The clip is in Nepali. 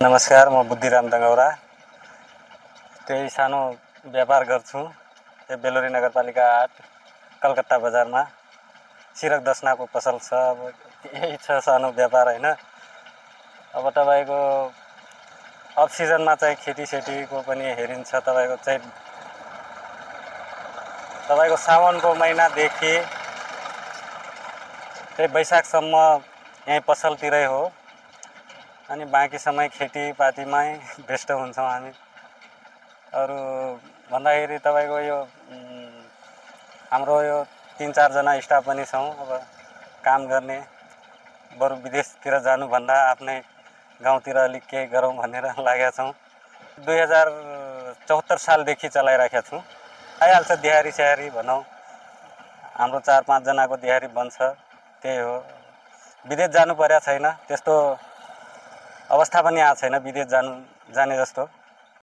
नमस्कार, म बुद्धिराम दङ्गौरा। त्यही सानो व्यापार गर्छु। यो बेलोरी नगरपालिका 8 कलकत्ता बजारमा सिरक दसनाको पसल छ। अब यही छ सानो व्यापार हैन। अब तपाईको अफ सिजनमा चाहिँ खेतीसेतीको पनि हेरिन्छ। तपाईको साउनको महिनादेखि त्यही वैशाखसम्म यही पसलतिरै हो। अनि बाँकी समय खेतीपातीमै व्यस्त हुन्छौँ हामी। अरु भन्दाखेरि तपाईको यो हाम्रो यो 3-4 जना स्टाफ पनि छौँ। अब काम गर्ने बरु विदेशतिर जानुभन्दा आफ्नै गाउँतिर अलिक केही गरौँ भनेर लागेका छौँ। 2074 सालदेखि चलाइराखेका छौँ। आइहाल्छ दिहारी स्याहारी भनौँ। हाम्रो 4-5 जनाको दिहारी बन्छ। त्यही हो। विदेश जानु पर्या छैन। त्यस्तो अवस्था पनि आएको छैन विदेश जाने जस्तो।